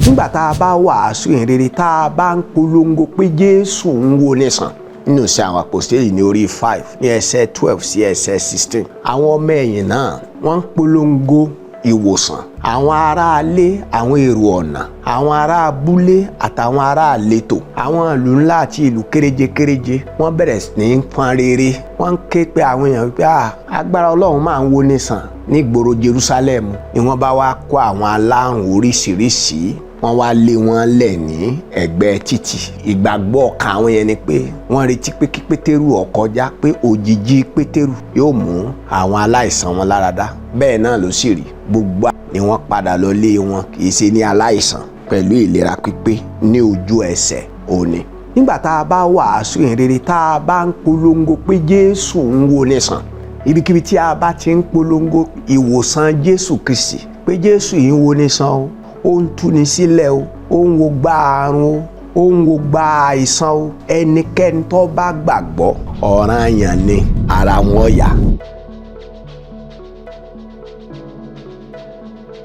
Nígbà tá a bá wàásù ìhìnrere, tá a bá ń polongo pé Jésù ń wo ni sàn, nínú Iṣẹ́ Àwọn Àpòstélì ní orí 5, ní ẹsẹ̀ 12 sí ẹsẹ̀ 16, àwọn ọmọ ẹ̀yìn náà wọ́n ń polongo ìwòsàn. Àwọn aráalé, àwọn èrò ọ̀nà, àwọn ará abúlé àtàwọn ará àletò, àwọn ìlú ńlá àti ìlú kéréje kéréje, wọ́n bẹ̀rẹ̀ sí ní fọn rere. Wọ́n ń ké pé àwọn èèyàn wípé agbára Ọlọ́run máa ń wo ni sàn nígboro Jerusalem. Ni wọ́n bá wá kó àwọn alárùn oríṣiríṣi, wọ́n wá lé wọn lẹ̀ ní ẹ̀gbẹ́ títì. Ìgbàgbọ́ ọkàn àwọn yẹn ni pé wọ́n retí pé kí Pétérù ó kọjá, pé òjìji Pétérù yóò mú àwọn aláìsàn wọn láradá. Bẹ́ẹ̀ náà ló sì rí. Gbogbo ni wọ́n padà lọ lé wọn, kì í ṣe ní aláìsàn, pẹ̀lú ìlera pípé ní ojú ẹsẹ̀ òní. Nígbà tá a bá wàásù ìhìnrere, tá a bá ń polongo pé Jésù ń wo ni sàn, ibikíbi tí a bá ti ń polongo ìwòsàn Jésù Kristi, pé Jésù yìí ń wo ni sàn o, ó ń túni sílẹ̀ o, ó ń wo gba àrùn o, ó ń wo gba àìsàn o, ẹnikẹ́ni tó bá gbàgbọ́, ọ̀ranyàn ni ara wọn yá.